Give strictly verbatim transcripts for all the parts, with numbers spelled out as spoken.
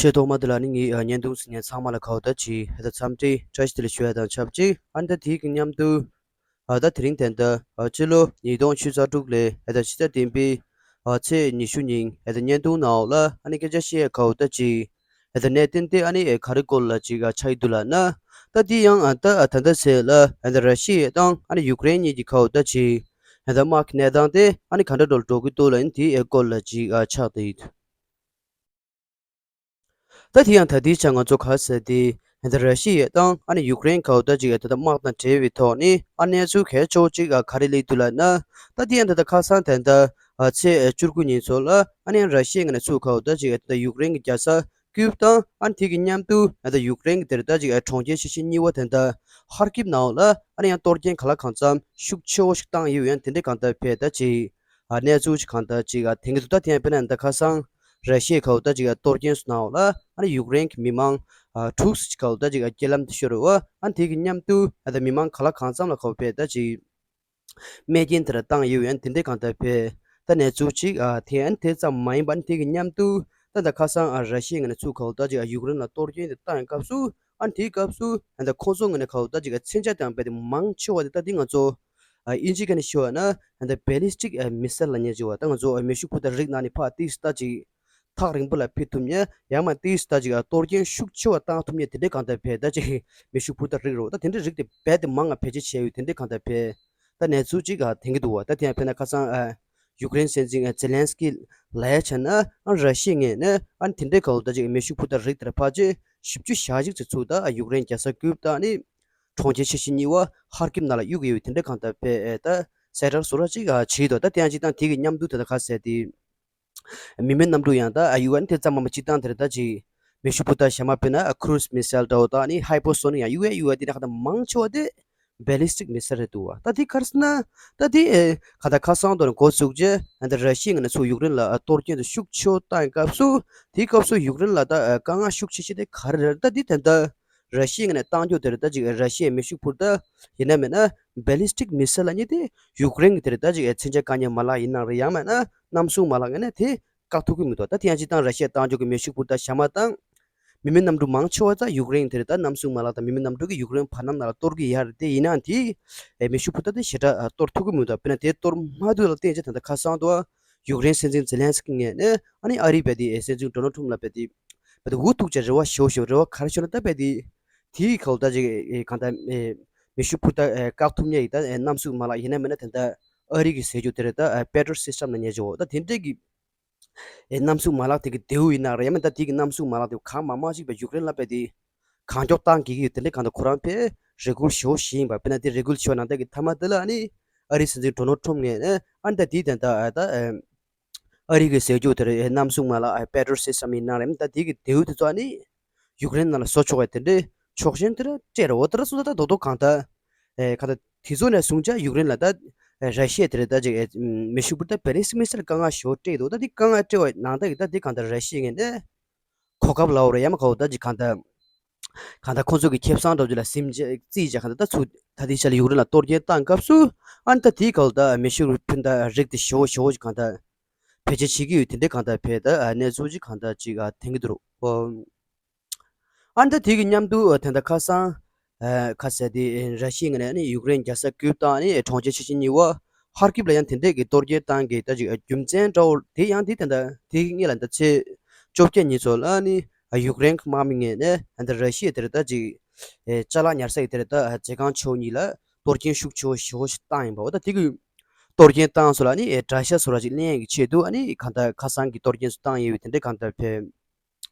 ཆེས་ཐོག་མ་དེ་ལ་ནི་ངས་ཨ་བརྙན་ཐུང་གཟིགས་མཁན་ཚང་མ་ལ་ཁ་བ་ད་ཅིག་ཧེ་ད་འཚམས་འདྲི་བཀྲ་ཤིས་བདེ་ལེགས་ཞུ་ཡ་དང་ཆབས་ཅིག་ཨ་ནི་ད་དེའི་གི་མཉམ་དུ་ཨ་ད་དེ་རིང་དེ་འདྲ་ཨ་ཕྱི་ལོ་ཉིས་སྟོང་ཉི་ཤུ་རྩ་དྲུག་ལོའི་ཧེ་ད་ཕྱི་ཟླ་བདུན་པའི་ཨ་ཚེས་ཉི་ཤུ་ཉིན་ཧེ་ད་བརྙན་ཐུང་ནང་ལ་ཨ་ནི་སྐད་ཆ་བཤད་ཡ་ཁ་བ་ད་ཅིག་ཧེ་ད་གནད་དོན་དེ་ཨ་ནི་ཨེ་ག་རེ་སྐོར་ལ་ཅིག་ཨ་ཆགས་ཀྱི་འདུག་ལབ་ན། ད་དེ་ཡང་ཨ་ད་ཨ་ད་ལྟ་ཚེས་ལ་ཧེ་ད་ར་ཤི་ཡ་དང་ཨ་ནི་ཡུཀ་རེན་གཉིས་ཀྱི་ཁ་བ་ད་ཅིག་ཧེ་ད་དམག་གི་གནས་སྟངས་དེ་ཨ་ནི་ག་འདྲ་འགྲོ་འགྲོ་གི་འདུག་ལབ་ཡིན་དེའི་ཨེ་སྐོར་ལ་ཅིག་ཨ་ཆགས་བསྡད་ཡོད། ད་དེ་ཡང་ད་ལྟའི་ཆ་ང་ཚོ་ག་ཟེར་ཏེ་ད་ར་ཤི་ཡ་དང་ཨ་ནི་ཡུཀ་རེན་ག་བ་ད་ཅིག་ད་ལྟ་དམག་དང་འབྲེལ་བའི་ཐོག་ནས་ཨ་གནས་ཚུལ་གལ་ཆེ་བོ་ཅིག་ག་རེ་སླེབས་འདུག་ལབ་ན། ད་དེ་ཡང་ད་ལྟ་ཁ་སང་ད་ལྟ་ཚེས་བཅུ་དགུ་ཉིན་ཚོ་ལ་ཨ་ནི་ར་ཤི་ཡ་ངོས་ནས་ཚུར་ག་བ་ད་ཅིག་ད་ལྟ་ཡུཀ་རེན་གྱི་རྒྱལ་ས་ཀིབ་དང་ཨ་ནི་དེ་གི་མཉམ་དུ་ད་ལྟ་ཡུཀ་རེན་གྱི་དེར་ད་ཅིག་གྲོང་ཁྱེར་ཆེ་ཤོས་གཉིས་པ་ད་ལྟ་ཧར་ཀིབ་ནང་ལ་ཨ་ནི་ཡང་གཏོར་སྐྱོན་གང་ལ་གང་འཚམ་ཤུགས་ཆེ་བོ་ཞིག་བཏང་ཡོད་ཡང་དེ་འདྲའི་གང་ལྟར་བས་ད་ཅིག་ཨ་གནས་ཚུལ་ཅིག་གང་ལྟར་ཅིག་ཨ་དེང་གི་འདུག་ད་དེ་ཡང་དཔེར་ན་ད་ཁ་སང་ར་ཤི་ཡའི་ཁ་བ་ད་ཅིག་ཨ་གཏོར་སྐྱོན་སོང་ནའོ་ལ་ཨ་ནི་ཡུཀ་རེན་གྱི་མི་མང་ཨ་དྲུག་ཅིག་ཁ་བ་ད་ཅིག་ཨ་རྐྱེན་ལམ་དུ་ཤོར་བ་ཨ་ནི་དེ་གི་མཉམ་དུ་ཨ་ད་མི་མང་ག་ལ་གང་འཚམ་ལ་ཁ་བ་བས་ད་ཅིག་རྨས་སྐྱོན་དེ་ར་བཏང་ཡོད་ཡང་དེ་འདྲའི་གང་ལྟར་བས་ད་གནས་ཚུལ་ཅིག་ཨ་དེ་ཨ་ནི་དེ་ཙམ་མ་ཡིན་པ་ཨ་ནི་དེ་གི་མཉམ་དུ་ད་ད་ཁ་སང་ཨ་ར་ཤི་ཡའི་ངོས་ནས་ཚུར་ཁ་བ་ད་ཅིག་ཨ་ཡུཀ་རེན་ལ་གཏོར་སྐྱོན་དེ་བཏང་ཡོད་སྐབས་སུ་ཨ་ནི་དེའི་སྐབས་སུ་ཨ་ད་ཁོང་ཚོ་ངོས་ནས་ཁ་བ་ད་ཅིག་ཨ་མཚོན་ཆ་དང་བས་དེ་མང་ཆེ་བ་དེ་ད་དེ་ང་ཚོ་ཨ་དབྱིན་ཇི་སྐད་ནས་ཞུ་བ་ན་ཨ་ད་བེ་ལི་སི་ཊིག་ཨ་མི་སེལ་ལབ་མཁན་ཅིག་བ། ད་ང་ཚོ་ཨ་མེ་ཤུགས་འཕུར་མདའ་རིགས་ནང་ནས་ཕར་ཏིས་ད་ཅིག་ཐག་རིང་པོ་ལ་ཕེབས་ཐུབ་མཁན། ཡང་མ་ཏིས་ད་ཅིག་ཨ་གཏོར་སྐྱོན་ཤུགས་ཆེ་བ་བཏང་ཐུབ་མཁན་དེ་འདྲའི་གང་ལྟར་བས་ད་ཅིག་མེ་ཤུགས་འཕུར་མདའ་རིགས་རོ། ད་དེ་འདྲའི་རིགས་དེ་རྦད་དེ་མང་ང་བེད་སྤྱོད་བྱས་ཡོད། དེ་འདྲའི་གང་ལྟར་བས་ད་གནས་ཚུལ་ཅིག་ཨ་དེང་གི་འདུག་བ། ད་དེ་ཡང་དཔེར་ན་ཁ་སང་ཨ་ཡུཀ་རེན་སྲིད་འཛིན་ཨ་ཛེ་ལན་སི་ཀི་ལ་ཡ་བྱས་ན་ཨ་ར་ཤི་ཡ་ངོས་ནས་ཨ་དེ་འདྲའི་གང་ལྟར་ཅིག་མེ་ཤུགས་འཕུར་མདའ་རིགས་དེར་ཕལ་ཆེར་བཞི་བཅུ་ཞེ་གཅིག་ཙམ་ཚུར་ད་ཨ་ཡུཀ་རེན་རྒྱལ་ས་ཀིབ་དང་ནི་གྲོང་ཁྱེར་ཆེ་ཤོས་གཉིས་པ་ཧར་ཀིབ་ནང་ལ་གཡུག་ཡོད། དེ་འདྲའི་གང་ལྟར་བས་ཨེ་ད་གསལ་བསྒྲགས་བཟོ་འདྲ་ཅིག་ཨ་བྱས་འདུག་ད་དེ་ཡང་ཅིག་དང་དེ་གི་མཉམ་དུ་ད་ལྟ་ཁ་གསལ་ཏེ། མི་མེད་གནམ་གྲུ་ཡང་ད་ཨ་ཡུ་ཨན་དེ་ཙམ་མ་མ་སྤྱིར་བཏང་དེར་ད་ཅིག་མེ་ཤུགས་འཕུར་མདའ་གཞན་མ་དཔེར་ན་ཨ་ཁུ་རུ་སི་མི་སེལ་འདྲ་བོ་དང་ནི་ཧའི་པར་སོ་ནིག་ཡང་ཡུ་ཨན་ཡུ་ཨན་དེ་ནས་ཁ་ད་མང་ཆེ་བ་དེ་བེ་ལི་སི་ཊིག་མི་སེལ་རེད་འདུག་བ། ད་དེ་ག་རེ་ཟེར་ན་ད་དེ་ཨེ་ཁ་ད་ཁ་སང་དུ་ནས་འགོ་བཙུགས་རྗེས་ཨ་ད་ར་ཤི་ཡའི་ངོས་ནས་ཚུར་ཡུཀ་རེན་ལ་ཨ་གཏོར་སྐྱོན་དེ་ཤུགས་ཆེ་བོ་བཏང་བའི་སྐབས་སུ་དེའི་སྐབས་སུ་ཡུཀ་རེན་ལ་ད་ཨ་དཀའ་ངལ་ཤུགས་ཆེ་ཤོས་དེ་ག་རེ་རེད། ད་དེ་དེ་ད་ར་ཤི་ཡའི་ངོས་ནས་བཏང་རྒྱུ་དེ་རེད། ད་ཅིག་ར་ཤི་ཡའི་མེ་ཤུགས་འཕུར་མདའ་ཡིན་ན་མིན་ན་བེ་ལི་སི་ཊིག་མི་སེལ་ལབ་མཁན་དེ་ཡུཀ་རེན་གྱི་དེ་རེད། ད་ཅིག་མཚོན་ཆ་བཀག་ཉར་མ་ལག་ཡིན་ནའང་རེད། ཡང་མིན་ན་གནམ་གསུམ་མ་ལག་ངོས་ནས་དེ་བཀག་ཐུབ་ཀྱི་མི་འདུག་ད་དེ་ཡང་སྤྱིར་བཏང་ར་ཤི་ཡས་བཏང་ཕྱོགས་ཀྱི་མེ་ཤུགས་འཕུར་མདའ་གཞན་མ་དང་མི་མེད་གནམ་གྲུ་མང་ཆེ་བ་ད་ཡུཀ་རེན་དེ་རེད། ད་གནམ་གསུམ་མ་ལག་དང་མི་མེད་གནམ་གྲུ་གིས་ཡུཀ་རེན་བར་སྣང་ནང་ལ་གཏོར་གྱི་ཡོད་རེད། དེ་ཡིན་ནའང་དེ་མེ་ཤུགས་འཕུར་མདའ་དེ་ཞེ་དྲག་གཏོར་ཐུབ་ཀྱི་མི་འདུག་དཔེར་ན་དེ་གཏོར་མ་ཐུབ་ལ་བརྟེན་བྱས་ད་ལྟ་ཁ་སང་དུ་ཡུཀ་རེན་སྲིད་འཛིན་ཛེ་ལན་སི་ཀི་ངོས་ནས་ཨ་ནི་ཨ་རིའི་བས་དེ་སྲིད་འཛིན་ཌོ་ནལ་ཊམ་ལ་བས་དེ་བས་དེ་འུ་ཐུག་ཅེས་རེ་བ་ཞུ་ཞུ་རེ་བ་ག་རེ་ཞུ་ན་ད་བས་དེ་དེའི་ཁ་ལ་ད་ཅིག་གང་ལྟར་མེ་ཤུགས་འཕུར་མདའ་བཀག་ཐུབ་མཁན་ཡིན། ད་གནམ་གསུམ་མ་ལག་ཡིན་ན་མིན་ན་དེ་འདྲ་ཨ་རི་གི་ཟེར་རྒྱུ་དེ་རེད། ད་པེ་ཊི་རོ་ཊི་སི་ཊམ་ལབ་མཁན་ཅིག་འོ། ད་དེ་འདྲས་ཀྱི་ཨེ་གནམ་གསུམ་མ་ལག་དེ་གི་མདེའུ་ཡིན་ན་རེད། ཡང་མིན་ད་དེ་གི་གནམ་གསུམ་མ་ལག་དེ་གང་མང་མང་ཞིག་བས་ཡུཀ་རེན་ལ་བས་དེ་གང་མགྱོགས་བཏང་དགོས་ཀྱི་ཡོད། དེ་འདྲའི་གང་ལྟར་ཁོ་རང་བས་རེ་སྐུལ་ཞེ་པོ་ཞིག་ཡིན་པ། དཔེར་ན་དེ་རེ་སྐུལ་ཞུ་བ་ནང་ལྟར་གྱི་མཐའ་མ་དེ་ལ་ཨ་ནི་ཨ་རིའི་སྲིད་འཛིན་ཌོ་ནལ་ཊམ་ངོས་ནས་ཨ་ནི་ད་དེའི་དོན་དག་ཨ་ད་ཨ་རི་གི་ཟེར་རྒྱུ་དེ་རེད། གནམ་གསུམ་མ་ལག་ཨ་པེ་ཊི་རོ་ཊི་སི་ཊམ་ཡིན་ན་རེད། ད་དེ་གི་མདེའུ་དེ་ཚོ་ཨ་ནི་ཡུཀ་རེན་ནང་ལ་བཟོ་ཆོག་པའི་དེ་འདྲའི་ཆོག་མཆན་དེ་ར་སྤྲད་རེད། འོ་དེ་ར་སོང་ཙང་ད་རྡོག་རྡོག་གང་ལྟར་ཨེ་གང་ལྟར་དེ་ཚོ་ནས་བཟུང་བྱས་ཡུཀ་རེན་ལ་ད་ཨེ་ར་ཤི་ཡ་དེ་རེད། ད་ཅིག་ཨེ་མེ་ཤུགས་འཕུར་མདའ་བེ་ལི་སི་ཊིག་མི་སེལ་དཀའ་ངལ་ཞེ་པོ་སྤྲད་འདུག་ད་དེ་དཀའ་ངལ་སྤྲད་པའི་ནང་ལྟར་གྱི་ད་དེ་གང་ལྟར་ར་ཤི་ཡ་ངོས་ནས་གོ་སྐབས་ལབ་དགོས་རེད། ཡང་མིན་གོ་ད་ཅིག་གང་ལྟར་གང་ལྟར་ཁོང་ཚོ་གི་ཁེ་བཟང་འདྲ་བོ་ཅིག་ལ་སེམས་ཅན་རྩིས་བྱས་གང་ལྟར་ད་ཚུར་ད་ལྟའི་ཆ་ལ་ཡུཀ་རེན་ལ་གཏོར་སྐྱོན་བཏང་སྐབས་སུ་ཨ་ནི་ད་དེའི་སྐབས་ལ་ད་མེ་ཤུགས་འཕུར་མདའ་རིགས་དེ་ཞེ་པོ་ཞེ་པོ་ཅིག་གང་ལྟར་བེད་སྤྱོད་བྱེད་ཀྱི་ཡོད། དེ་འདྲའི་གང་ལྟར་བས་ད་གནས་ཚུལ་ཅིག་གང་ལྟར་ཅིག་ཐོན་གྱི་འདུག་ཨ་ནི་ད་དེ་གི་མཉམ་དུ་ད་ལྟ་ཁ་སང་ཁ་ཟེར་དེ་ར་ཤི་ཡ་ངོས་ནས་ཨ་ནི་ཡུཀ་རེན་རྒྱལ་ས་ཀིབ་དང་ཨ་ནི་གྲོང་ཁྱེར་ཆེ་ཤོས་གཉིས་པ་ཧར་ཀིབ་ལ་ཡང་དེ་འདྲས་ཀྱི་གཏོར་སྐྱོན་བཏང་གི་ད་ཅིག་རྒྱུ་མཚན་འདྲ་བོ་དེ་ཡང་དེ་ད་ལྟ་དེ་གི་སྔོན་ལ་ད་ཚེས་བཅོ་བརྒྱད་ཉིན་ཚོ་ལ་ཨ་ནི་ཡུཀ་རེན་གྱི་དམག་མི་ངོས་ནས་ད་ར་ཤི་ཡ་དེར་ད་ཅིག་ཅ་ལག་ཉར་ས་ཡི་དེར་ད་མཛོད་ཁང་ཆེ་བོ་གཉིས་ལ་གཏོར་སྐྱོན་ཤུགས་ཆེ་བོ་ཞེ་པོ་ཞིག་བཏང་ཡིན་པ། འོ་ད་དེ་གི་གཏོར་སྐྱོན་བཏང་སོང་ལ་ཨ་ནི་དགྲ་ཤ་བཟོ་འདྲ་ཅིག་ལེན་ཡས་ཀྱི་ཆེད་དུ་ཨ་ནི་གང་ལྟར་ཁ་སང་གི་གཏོར་སྐྱོན་སུ་བཏང་ཡོད་པའི་དེ་འདྲའི་གང་ལྟར་བས།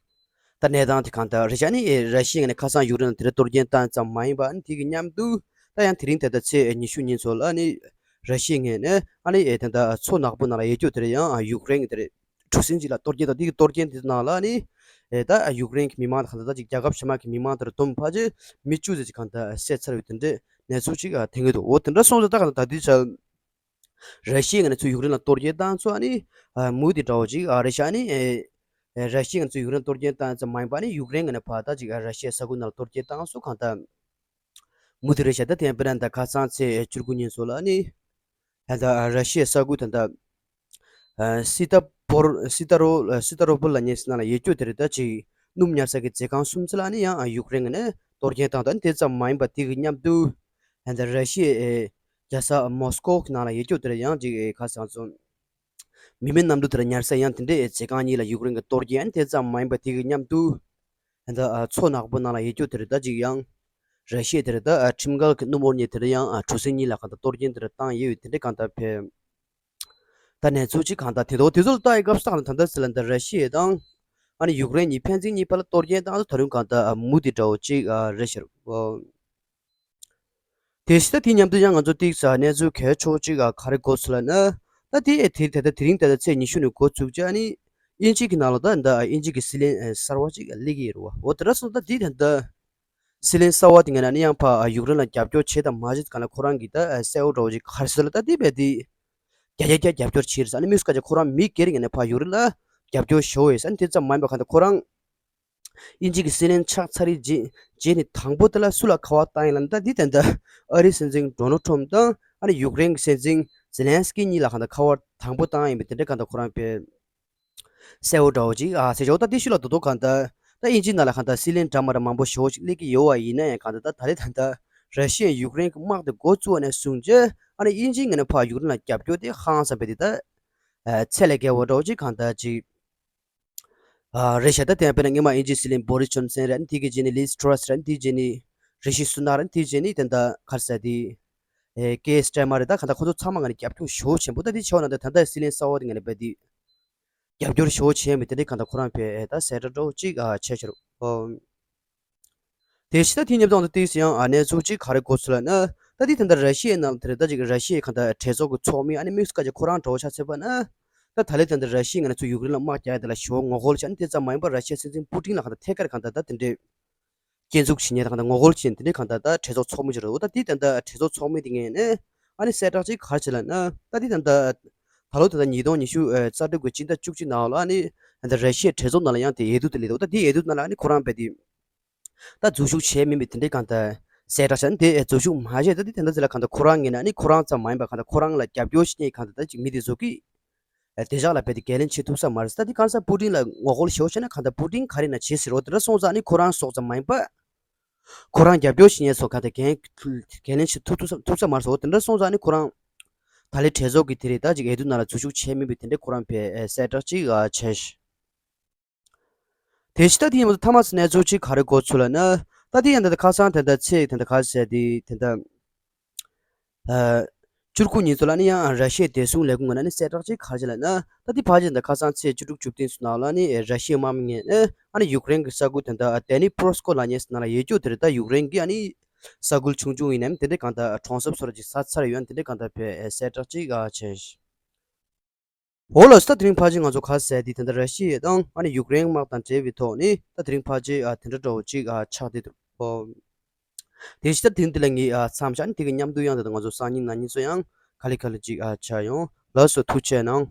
ད་གནས་སྟངས་དེ་གང་ལྟར་རེད་ཤག་ཨ་ནི་ར་ཤི་ཡ་ནས་ཁ་སང་ཡུཀ་རེན་ལ་དེ་འདྲ་གཏོར་སྐྱོན་བཏང་ཙམ་མ་ཡིན་པ་ཨ་ནི་དེ་གི་མཉམ་དུ་ད་ཡང་དེ་རིང་ད་ལྟ་ཚེས་ཉི་ཤུ་ཉིན་ཚོ་ལ་ཨ་ནི་ར་ཤི་ཡ་ངོས་ནས་ཨ་ནི་ཨེ་ད་ལྟ་མཚོ་ནག་པོ་ནང་ལ་ཡོད་རྒྱུ་དེ་རེད། ཡང་ཡུཀ་རེན་གྱི་དེ་རེད་གྲུ་གཟིངས་ཅིག་ལ་གཏོར་སྐྱོན་དང་དེ་གི་གཏོར་སྐྱོན་དེ་ནང་ལ་ཨ་ནི་ཨེ་ད་ཡུཀ་རེན་གྱི་མི་མང་དང་གང་ལྟར་ད་ཅིག་རྒྱལ་ཁབ་གཞན་མ་གི་མི་མང་དེར་བསྡོམས་ཕལ་ཆེར་མི་བཅུ་ཙམ་ཅིག་གང་ལྟར་བསད་ཚར་བའི་དེ་འདྲའི་གནས་ཚུལ་ཅིག་ཐོན་གྱི་འདུག་འོ་དེ་འདྲ་སོང་ཙང་ད་གང་ལྟར་ད་ལྟའི་ཆར། ར་ཤི་ཡའི་ངོས་ནས་ཚུར་ཡུཀ་རེན་ལ་གཏོར་སྐྱོན་བཏང་ཚོ་ཨ་ནི་ཨ་མུ་མཐུད་འདྲ་བོ་ཅིག་ཨ་རེད་ཤག་ཨ་ནི་ཨེ་ཨེ་ར་ཤི་ཡའི་ངོས་ནས་ཚུར་ཡུཀ་རེན་གཏོར་སྐྱོན་བཏང་ཙམ་མ་ཡིན་པ་ཨ་ནི་ཡུཀ་རེན་ངོས་ནས་ཕར་ད་ཅིག་ཨ་ར་ཤི་ཡའི་ས་ཁུལ་ནང་ལ་གཏོར་སྐྱོན་བཏང་སོ་གང་ལྟར་མུ་མཐུད་རེད་ཤག་ད་དེ་ཡང་དཔེར་ན་ད་ཁ་སང་ཚེས་བཅུ་དགུ་ཉིན་ཚོ་ལ་ཨ་ནི་ད་ལྟ་ར་ཤི་ཡའི་ས་ཁུལ་ད་ལྟ་ཨ་སི་ཏཱ་པོར་སི་ཏཱ་རོ་སི་ཏཱ་རོ་པོལ་ལབ་མཁན་ཞིག་ནང་ལ་ཡོད་རྒྱུ་དེ་རེད། ད་ཅིག་ སྣུམ་ཉར་ས་གི་མཛོད་ཁང་གསུམ་ཚོ་ལ་ནི་ཡང་ཡུཀ་རེན་གྱིས་ནི་གཏོར་སྐྱོན་བཏང་དང་། དེ་ཙམ་མ་ཡིན་པ་དེ་གི་མཉམ་དུ་ད་ལྟ་ར་ཤི་ཡའི་རྒྱལ་ས་མོ་སི་ཀོ་གི་ནང་ལ་ཡོད་རྒྱུ་དེར་ཡང་ཅིག་ཁ་སང་ཚོ་མི་མེད་གནམ་གྲུ་དེར་ཉར་ས་ཡང་དེ་འདྲའི་མཛོད་ཁང་གཉིས་ལ་ཡུཀ་རེན་གྱིས་གཏོར་སྐྱོན། དེ་ཙམ་མ་ཡིན་པ་དེ་གི་མཉམ་དུ་ད་ལྟ་མཚོ་ནག་པོ་ནང་ལ་ཡོད་རྒྱུ་དེར་ད་ཅིག་ཡང་ར་ཤི་ཡ་དེར་ད་ཁྲིམས་འགལ་གྱི་སྣུམ་འཁོར་གཉིས་དེར་ཡང་གྲུ་གཟིངས་གཉིས་ལ་གང་ལྟར་གཏོར་སྐྱོན་དེར་བཏང་ཡོད་དེ་འདྲའི་གང་ལྟར་བྱས། ད་གནས་ཚུལ་གཅིག་གང་ལྟར་དེ་ཚོ་དེ་ཚོ་ལ་ལྟ་ཡི་སྐབས་སུ་ད་ལྟ་ཟེར་ལ་ད་ར་ཤི་ཡ་དང་ཨ་ནི་ཡུཀ་རེན་གཉིས་ཕན་ཚུན་གཉིས་བར་ལ་གཏོར་སྐྱོན་བཏང་ཚོ་ད་རུང་གང་ལྟར་མུ་མཐུད་འདྲ་བོ་གཅིག་རེད་ཤག་དེ་བཞིན་ད་དེ་མཉམ་དུ་ཡང་ང་ཚོ་ཏིག་ས་གནས་ཚུལ་གལ་ཆེ་བོ་གཅིག་ག་རེ་གོ་སོང་ལབ་ན། ད་དེ་དེ་ད་ལྟ་དེ་རིང་ད་ལྟ་ཚེས་ཉི་ཤུ་ནས་འགོ་ཚུགས་རྗེས་ཨ་ནི་དབྱིན་ཇི་གི་ནང་ལ་ད་ད་དབྱིན་ཇི་གི་སྲིད་བློན་གསར་བ་གཅིག་སླེབས་ཀྱི་ཡོད་རེད་བ། འོ་དེ་འདྲ་སོང་ད་དེ་ད་ལྟ་སྲིད་བློན་གསར་བ་དེ་ངོས་ནས་ཨ་ནི་ཡང་ཕར་ཡུཀ་རེན་ལ་རྒྱབ་སྐྱོར་བྱེད་དང་མ་བྱེད་གང་ལ་ཁོ་རང་གིས་ད་གསལ་བོ་འདྲ་བོ་ཅིག་ག་རེ་ཟེར་ལ་ད་དེ་བས་དེ་རྒྱ་རྒྱ་རྒྱ་རྒྱབ་སྐྱོར་བྱེད་རེད་ཟེར། ཨ་ནི་དམིགས་སུ་བཀར་ཅིག་ཁོ་རང་མི་སྒེར་ངོས་ནས་ཕར་ཡུཀ་རེན་ལ་རྒྱབ་སྐྱོར་ཞུ་འོས་ཟེར། ཨ་ནི་དེ་ཙམ་མ་ཡིན་པ་གང་ལྟར་ཁོ་རང་དབྱིན་ཇི་གི་སྲིད་བློན་ཆགས་ཚར་རེད་རྗེས་རྗེས་ནས་དང་པོ་དེ་ལ་སུ་ལ་ཁ་པར་བཏང་ཡིན་ལབ་ན། ད་འདི་ད་ལྟ་ཨ་རིའི་སྲིད་འཛིན་ཌོ་ནལ་ཊམ་དང་ཨ་ནི་ཡུཀ་རེན་གྱི་སྲིད་འཛིན་ཛེ་ལན་སི་ཀི་གཉིས་ལ་གང་ལྟར་ཁ་པར་དང་པོ་བཏང་ཡིན་པའི་དེ་འདྲ་གང་ལྟར་ཁོ་རང་དཔེ་གསལ་བོ་འདྲ་བོ་ཅིག་ཨ་ཟེར་ཆོག་ད་དེ་ཤུལ་ལ་དོ་དོ་གང་ལྟར་ད་དབྱིན་ཇི་ནང་ལ་གང་ལྟར་སྲིད་བློན་འདྲ་མ་འདྲ་མང་པོ་ཞེ་པོ་ཅིག་སླེབས་ཀྱི་ཡོད་པ་ཡིན་ན་ཡང་། གང་ལྟར་ད་ད་རེས་ད་ལྟ་ར་ཤི་ཡས་ཡུཀ་རེན་གྱི་དམག་དེ་འགོ་བཙུགས་པ་ནས་བཟུང་རྗེས་ཨ་ནི་དབྱིན་ཇིའི་ངོས་ནས་ཕར་ཡུཀ་རེན་ལ་རྒྱབ་སྐྱོར་དེ་ཧང་སངས་པའི་དེ་ད་ཚད་ལས་བརྒལ་བ་འདྲ་བོ་ཅིག་གང་ལྟར་ཅིག་ཨ་རེད་ཤག་ད་དེ་ཡང་དཔེར་ན་སྔོན་མ་དབྱིན་ཇིའི་སྲིད་བློན་བོ་རིས་ཇོན་སན་རེད། ཨ་ནི་དེ་གི་རྗེས་ནས་ལིཛ་ཊྲ་སི་རེད། ཨ་ནི་དེ་གི་རྗེས་ནས་རི་ཤི་སུ་ནག་རེད། ཨ་ནི་དེ་གི་རྗེས་ནས་ད་ལྟ་ག་རེ་ཟེར་དེ་ཨེ་ཀེ་སི་ཊར་མར་རེད། ད་གང་ལྟར་ཁོ་ཚོ་ཚང་མ་ངོས་ནས་རྒྱབ་སྐྱོར་ཞེ་པོ་ཆེན་པོ། ད་དེ་ཆེ་བ་ན་ད་ད་ལྟ་སྲིད་བློན་གསར་བ་དེ་ངོས་ནས་དཔེ་དེ་རྒྱབ་སྐྱོར་ཞེ་པོ་བྱས་མེད་དེ་འདྲའི་གང་ལྟར་ཁོ་རང་དཔེ་ཨེ་ད་གསལ་བསྒྲགས་འདྲ་བོ་ཅིག་ཨ་བྱས་ཤག་ཨོ། དེ་བཞིན་ད་དེ་མཉམ་དུ་ཏིག་ཙམ་ཡང་ཨ་གནས་ཚུལ་གཅིག་ག་རེ་གོ་སོང་ལབ་ན། ད་དེ་ད་ལྟ་ར་ཤི་ཡའི་ནང་དེར་ད་ཅིག་ར་ཤི་ཡའི་གང་ལྟར་གྲོས་ཚོགས་ཀྱི་ཚོགས་མི་ཨ་ནི་དམིགས་སུ་བཀར་ཅིག་ཁོ་རང་འདྲ་བོ་ཆ་མཚོན་པ་ན། ད་ད་ལན་ད་ལྟ་ར་ཤི་ཡའི་ངོས་ནས་ཚུར་ཡུཀ་རེན་ལ་དམག་རྒྱག་ཡ་དེ་ལ་ཞེ་པོ་ངོ་རྒོལ་བྱས། ཨ་ནི་དེ་ཙམ་མ་ཡིན་པར་ར་ཤི་ཡའི་སྲིད་འཛིན་པུ་ཏིན་ལ་གང་ལྟར་ཐད་ཀར་གང་ལྟར་ད་དེ་འདྲའི་སྐྱོན་འཛུགས་བྱེད་མཁན་དང་གང་ལྟར་ངོ་རྒོལ་བྱེད་མཁན་དེ་འདྲའི་གང་ལྟར་ད་གྲོས་ཚོགས་ཚོགས་མི་ཅིག་རེད། འོ་ད་དེ་ད་ལྟ་གྲོས་ཚོགས་ཚོགས་མི་དེ་ངོས་ནས་ཨ་ནི་གསལ་བསྒྲགས་ཅིག་ག་རེ་བྱས་ལབ་ན། ད་དེ་ད་ལྟ་ད་ལོ་ད་ལྟ་ཉིས་སྟོང་ཉི་ཤུ་རྩ་དྲུག་གི་སྤྱི་ཟླ་བཅུ་གཅིག་ནང་ལ་ཨ་ནི་ད་ལྟ་ར་ཤི་ཡའི་གྲོས་ཚོགས་ནང་ལ་ཡང་དེ་འོས་བསྡུ་དེ་སླེབས་འདུག་ད་དེ་འོས་བསྡུ་ནང་ལ་ཨ་ནི་ཁོ་རང་དཔེ་དེ་ད་འཛུལ་ཞུགས་བྱས་མིན་པའི་དེ་འདྲའི་གང་ལྟར་གསལ་བསྒྲགས་བྱས། ཨ་ནི་དེ་འཛུལ་ཞུགས་མ་བྱས། ད་དེ་དེ་འདྲ་ཟེར་ལ་གང་ལྟར་ཁོ་རང་ངོས་ནས་ཨ་ནི་ཁོ་རང་ཙམ་མ་ཡིན་པར་གང་ལྟར་ཁོ་རང་ལ་རྒྱབ་སྐྱོར་བྱེད་མཁན་གང་ལྟར་ད་ཅིག་མི་དེ་ཚོ་གིས་ཨ་དེ་ཞག་ལ་དཔེ་དེ་འགན་ལེན་བྱེད་ཐུབ་ས་མ་རེད། ད་དེ་གང་ཟག་པུ་ཏིན་ལ་ངོ་རྒོལ་ཞེ་པོ་བྱས་ན་གང་ལྟར་པུ་ཏིན་ག་རེ་ཡིན་ན་བྱེད་ཟེར། འོ་དེ་འདྲ་སོང་ཙང་ཨ་ནི་ཁོ་རང་སོགས་ཙམ་མ་ཡིན་པར་ཁོ་རང་རྒྱབ་སྐྱོར་བྱེད་མཁན་ཚོ་གང་ལྟར་འགན་འགན་ལེན་བྱེད་ཐུབ་ཐུབ་ས་ཐུབ་ས་མ་རེད་ཟེར། འོ་དེ་འདྲ་སོང་ཙང་ཨ་ནི་ཁོ་རང་ད་ལན་གྲོས་ཚོགས་ཀྱི་དེ་རེད་ད་ཅིག་འོས་བསྡུ་ནང་ལ་འཛུལ་ཞུགས་བྱས་མིན་པའི་དེ་འདྲའི་ཁོ་རང་དཔེ་ཨ་གསལ་བསྒྲགས་ཅིག་ཨ་བྱས་ཤག་དེ་བཞིན་ད་དེ་ཡིན་པ་ད་མཐའ་མ་ཚོ་གནས་ཚུལ་གཅིག་ག་རེ་གོ་ཚུལ་ལབ་ན། ད་དེ་ཡང་ད་ལྟ་ཁ་སང་ད་ལྟ་ཚེས་ད་ལྟ་ག་རེ་ཟེར་དེ་ད་ལྟ་ཨ་བཅུ་དགུ་ཉིན་ཚོ་ལ་ནི་ཡང་ར་ཤི་ཡའི་བདེ་སྲུང་ལས་ཁུངས་ངོས་ནས་ནི་གསལ་བསྒྲགས་གཅིག་ག་རེ་བྱས་ལབ་ན། ད་དེ་ཕལ་ཆེར་ད་ལྟ་ཁ་སང་ཚེས་བཅུ་དྲུག་བཅུ་བདུན་ཚོ་ནང་ལ་ནི་ར་ཤི་ཡའི་དམག་མི་ངོས་ནས་ཨ་ནི་ཡུཀ་རེན་གྱི་ས་ཁུལ་ད་ལྟ་ཌེ་ནི་པྲོ་སི་ཀོ་ལབ་མཁན་ནང་ལ་ཡོད་རྒྱུ་དེ་རེད། ད་ཡུཀ་རེན་གྱི་ཨ་ནི་ས་ཁུལ་ཆུང་ཆུང་ཡིན་ནའང་དེ་འདྲའི་གང་ལྟར་གྲོང་གསེབ་སོགས་ལ་ཅིག་ཟ་ཚར་ཡོད། ཨ་ནི་དེ་འདྲའི་གང་ལྟར་དཔེ་གསལ་བསྒྲགས་གཅིག་ག་བྱས། འོ་ལགས་སོ། ད་དེ་རིང་ཕལ་ཆེར་ང་ཚོ་ག་རེ་ཟེར་དེ་ད་ལྟ་ར་ཤི་ཡ་དང་ཨ་ནི་ཡུཀ་རེན་དམག་དང་འབྲེལ་བའི་ཐོག་ནས་ད་དེ་རིང་ཕལ་ཆེར་ཨ་དེ་འདྲ་འདྲ་བོ་ཅིག་ཨ་ཆགས་བསྡད་འདུག་ཨོ། དེ་བཞིན་ད་དེ་རིང་འདི་ལ་ངས་ཨ་མཚམས་བཞག་ནས་དེ་གི་མཉམ་དུ་ཡང་ད་ལྟ་ང་ཚོ་སང་ཉིན་གནངས་ཉིན་ཚོ་ཡང་ག་ལེ་ག་ལེ་ཅིག་ཨ་ཆགས་ཡོང་། ལགས་སོ། ཐུགས་རྗེ་གནང་།